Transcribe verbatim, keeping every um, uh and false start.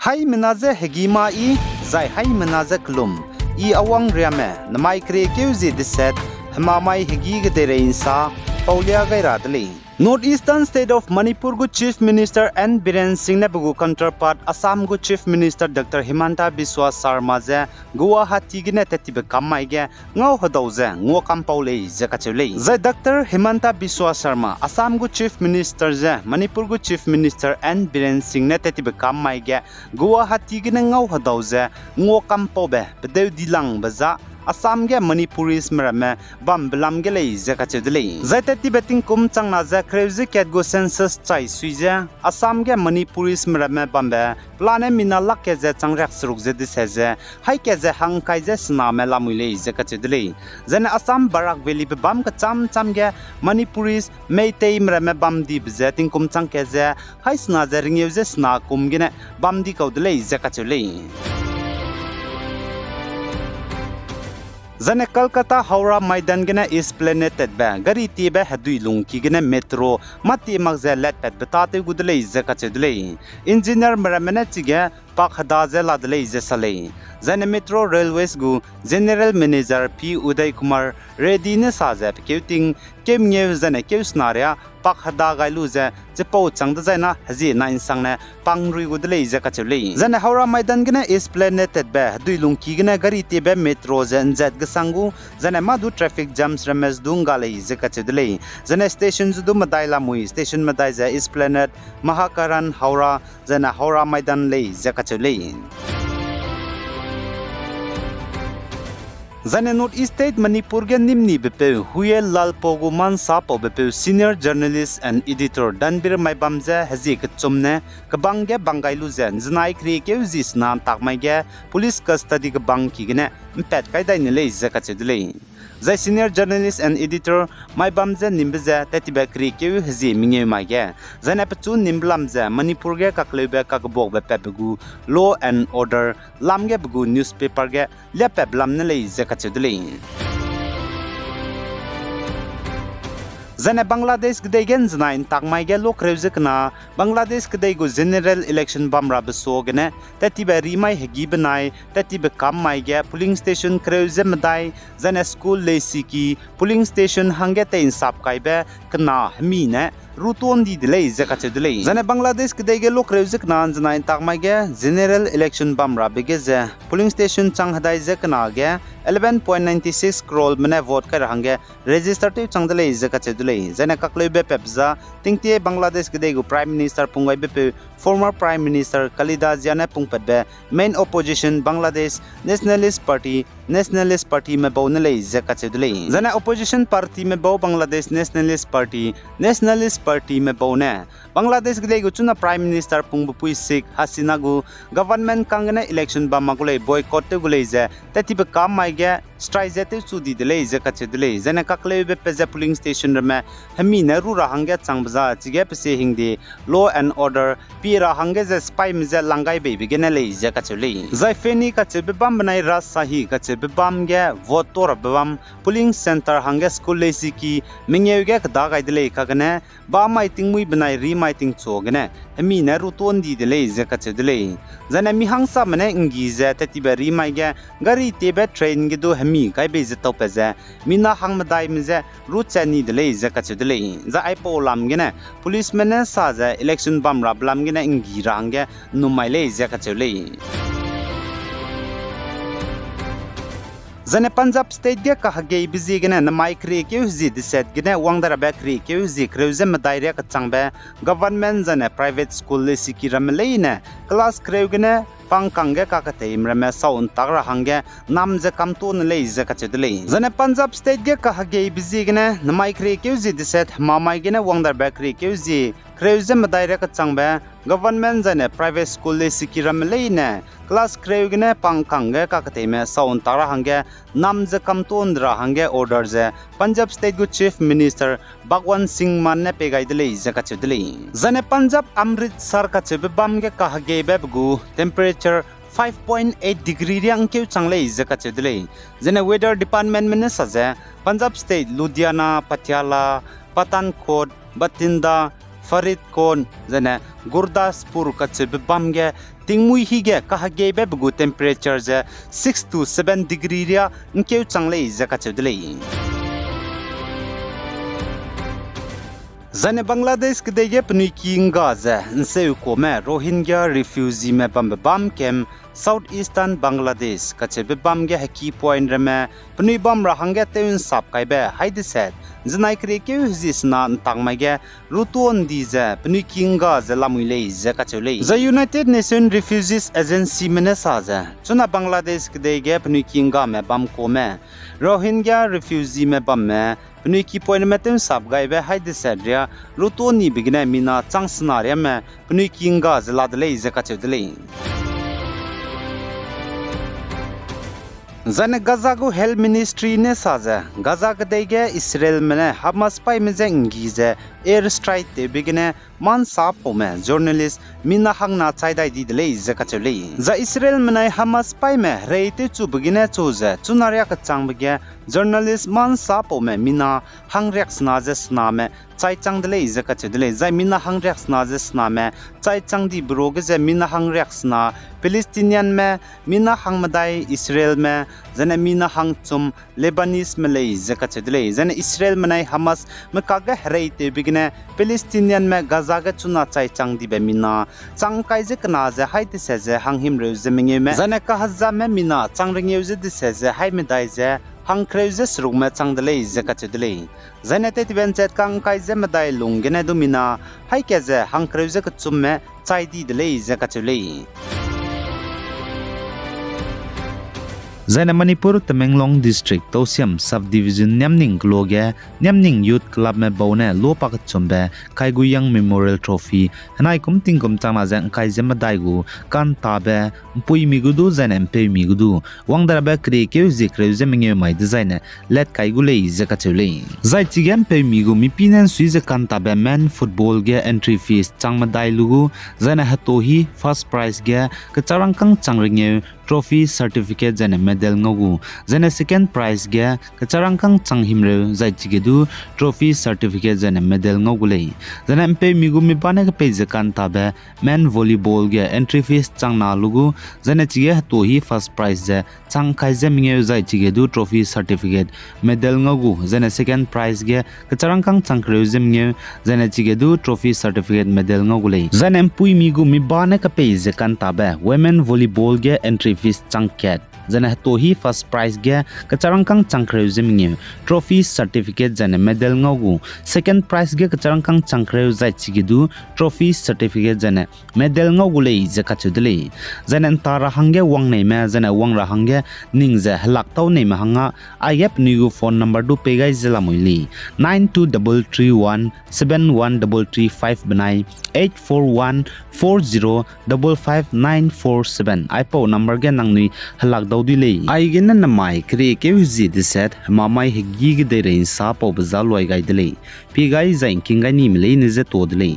Haimena je hegî mâ yi, zai haimena je kelum, I Awang Riame, nemai keriekeu zie deset, hemamai hegî gedeirei ’nsa paulia gai ra de lei. North Eastern State of Manipur gu Chief Minister N Biren Singh ne pe gu counterpart Assam gu Chief Minister Doctor Himanta Biswa Sarma je Guwahati gene tettibe kam mai ge ngau hedau ze nguakampau lei ze kacheu lei. Zai Doctor Himanta Biswa Sarma, Assam gu Chief Minister je Manipur gu Chief Minister N Biren Singh ne tettibe kam mai ge Guwahati gene ngau hedau ze nguakampaube pedeu dilangbe za Assam ge Manipurisme ramme bambe lam ge lei ze kacheu de lei. Zai tettibe tingkum changna ze kereu ze kat gu census chai sui ze Assam ge Manipurisme ramme bambe pelane mina lak kat ze chang riak seruk ze dese ze, haî kat ze hangkai ze sename lamui lei ze kacheu de lei. Zaine Assam Barak Valley be bam kecham cham ge Manipuris, Meiteime ramme bam dibe ze tingkum chang kat ze, haî sena ze ringeu ze sena kum gene bam di kau de lei ze kacheu lei. Zaine Kolkata Howrah Maidan gene Esplanade tatbe gari tiebe hedui lungki gene metro mâtie mak ze latpatbe tâtew gu de lei ze kacheu de lei. Engineerme ramme ne chige pak heda ze la de lei ze sa lei. Zaine Metro Railways gu General Manager P Uday Kumar Reddy ne sa ze pe keu ting keu mengeu zaine keu sena riâ pak heda gai lu ze chipau chang dezai na hezie nai ’nsangne pangrui gu de lei ze kacheu lei. Zaine Howrah Maidan gene Esplanade tatbe hedui lungki gene gari tiebe metro ze ’nzat gesang gu, zaine mâ du traffic jams ramme ze du ’ngga lei ze kacheu de lei. Zaine station ze du medai lamui, station medai ze Esplanade, Mahakaran Howrah, zaine Howrah Maidan lei ze kacheu lei. Zaine North East State Manipur ge nîm nibepeu Huyel Lalpo gu mansa paubepeu senior journalist and editor Danbir Maibam je hezie kechum ne kebang ge bang gai lu ze ’nzenai keriekeu zie sena ’ntak mai ge police custody kebang ki gene ’mpat kai dai ne lei ze kacheu de lei. Zai senior journalist and editor Maibam je nîmbe ze tettibe keriekeu hezie mengeu mai ge, zaine pechu nîmbe lam ze Manipur ge kakleube kakebuakbe patbe gu law and order lam ge pe gu newspaper ge liapat lam ne lei ze kacheu de lei. Zaine Bangladesh kedei ge ’nzenai ’ntak mai ge lokreu ze kena Bangladesh kedei gu general election bamrabe suagene tettibe rimai hegî benai tettibe kam mai ge polling station kereu ze medai, zaine school leisiki polling station hangge tei'nsap kaibe kena hemi ne ruto ’ndi de lei ze kacheu de lei. Zaine Bangladesh kedei ge lokreu ze kena ’nzenai ’ntak mai ge general election bamrabe ge ze polling station chang hedai ze kena ge eleven point nine six croreme ne vote kai ra hangge register tew chang de lei ze kacheu de lei. Zaine kakleube patbe za tingtie Bangladesh kedei gu Prime Minister punggaibepeu former Prime Minister Khaleda Zia ne pungpatbe main opposition Bangladesh Nationalist Party, Nationalist Partyme bau ne lei ze kacheu de lei. Zaine opposition partyme bau Bangladesh Nationalist Party, Nationalist Partyme bau ne Bangladesh kedei gu chuna Prime Minister pungbe pui Sheikh Hasina gu government kang gene election bam mak gu lei, boycott tew gu lei ze tettibe kam mai ge strike ze tewchu di de lei ze kacheu de lei. Zaine kakleube pe ze polling station ramme hemi ne ru ra hangge changbe za chige pe sie hingde law and order pie ra hangge ze sipaime je lang gai beibe gene lei ze kacheu lei. Zai Feni kacheube bam benai Rajshahi kacheube bam ge vote to rabe bam polling centre hangge school leisiki mengeu ge keda gai de lei kagene ba mai tingmuî benai rimai tingchu gene hemi ne ruto ’ndi de lei ze kacheu de lei. Zaine mi hangsame ne ’nggi ze tettibe rimai ge gari tiebe train ge du hemi kai bei ze taupat ze mina hangmedaime je ruchat ni de lei ze kacheu de lei. Zai aipau lam gene policeme ne sa ze election bamrabe lam gene ’nggi ra hangge ’nnum mai lei ze kacheu lei. Zaine Punjab State ge kahegeibe ziegene nemai keriekeu hezie deset gene wang dai rabe keriekeu hezie kereu ze medai riâ kechangbe government zaine private school leisiki ramme leine class kereu gene pangkang ge kaketeime ramme sau ’ntak ra hangge nam ze kamto ne lei ze kacheu de lei. Zaine Punjab State ge kahegeibe ziegene nemai keriekeu hezie deset hemamai gene wang dai rabe keriekeu hezie kereu ze medai riâ kechangbe government zaine private school leisiki ramme leine class kereu gene pangkang ge kaketeime sau ’ntak ra hangge nam ze kamto ’ndi ra hangge order ze Punjab State gu Chief Minister Bhagwant Singh Mann ne pei gai de lei ze kacheu de lei. Zaine Punjab Amritsar kacheube bam ge kahegeibe pe gu temperature five point eight degree riâ ’ngkeu chang lei ze kacheu de lei. Zaine Weather Departmentme ne sa ze Punjab State Ludhiana, Patiala, Pathankot, Bathinda, Faridkot, zene Gurdaspur kacheube bam ge tingmuî hige kahegeibe be gu temperature ze six to seven degree riâ ’ngkeu chang lei ze kacheu de lei. Zaine Bangladesh kedei ge penui ki ’ngga ze ’nseukuame Rohingya refugeeme bambe bam camp South Eastern Bangladesh kacheube bam ge heki point ramme penui bam ra hangge tew ’nsap kaibe hai deset zenai keriekeu hezie sena ’ntak mai ge rutuâ ’ndi ze penui ki ’ngga ze lamui lei ze kacheu lei. Zai United Nations Refugees Agencyme ne sa ze, chuna Bangladesh kedei ge penui ki ’nggame bam kuame Rohingya refugeeme bamme penui ki point ramme tew ’nsap gaibe hai deset riâ rutuâ ’ndibe gene mina chang sena riamme penui ki ’ngga ze la de lei ze kacheu de lei. Zaine Gaza gu Health Ministry ne sa ze, Gaza kedei ge Israelme ne Hamas paîme je ’nggi ze air strike tewbe gene mâ ’nsapaume journalist mina hangna chai dai di de lei ze kacheu lei. Zai Israelme nai Hamas paîme herei tewchube gene chu ze chuna riâ kechangbe ge journalist mâ ’nsapaume mina hangriaksena ze sename chai chang de lei ze kacheu de lei. Zai mina hangriaksena ze sename chai chang dibe ruage ze mina hangriaksena Palestinianme, mina hangmedai Israelme, zaine mina hangchum Lebaneseme lei ze kacheu de lei. Zaine Israelme nai Hamasme kakge herei tewbe gene Palestinianme Gaza ge chuna chai chang dibe mina chang ’ngkai ze kena ze hai deset ze hanghimreu ze mengeume, zaine kahezame mina chang rengeu ze deset ze hai medai ze hangkereu ze serukme chang de lei ze kacheu de lei. Zaine tettibe ’nchat kang ’ngkai ze medai lung gene du mina haî ka ze hangkereu ze kechumme chai di de lei ze kacheu lei. Zaine Manipur Tamenglong District Tousem Subdivision Niamning kelo ge Niamning Youth Clubme bau ne luapa kechumbe Kaiguyang Memorial Trophy henai kum tingkum changna ze ’ngkai ze medai gu kantabe ’mpuimi gu du zaine ’mpeumi gu du wang darabe keriekeu zie kereu ze mengeu mai dezaine let kai gu lei ze kacheu lei. Zai chige ’mpeumi gu mipî ne ’nsui ze kantabe men football ge entry fees chang medai lu gu, zaine hetohi first prize ge kechang rangkâng chang rengeu trophy, certificate zaine medal ngau gu, zaine second prize ge kechang rangkâng chang himreu zai chige du trophy, certificate zaine medal ngau gu lei. Zaine ’mpeumi gu mi ba ne kepei ze kantabe men volleyball ge entry fees chang na lu gu, zaine chige hetohi first prize ze chang ’ngkai ze mengeu zai chige du trophy, certificate, medal ngau gu, zaine second prize ge kechang rangkâng chang kereu ze mengeu, zaine chige du trophy, certificate, medal ngau gu lei. Zaine ’mpuimi gu mi ba ne kepei ze kantabe women volleyball ge entry fees chang kat, zaine hetohi first prize ge kechang rangkâng chang kereu ze mengeu trophy, certificate zaine medal ngau gu, second prize ge kechang rangkâng chang kereu zai chige du trophy, certificate zaine medal ngau gu lei ze kacheu de lei. Zaine ’nta ra hangge wangneime zaine wang ra hangge ning ze helak tau neime hangge aige penui gu phone number du pei gai ze lamui lei, nine two double three one seven one double three five benai eight four one four zero double five nine four seven. Aipau number ge nangnui helak dau dui lei. Aigene namai keriekeu hezie deset hemamai hegî ge deirei ’nsapaube za luai gai de lei. Pie gai zai ’ngking gai nime leine je to de lei.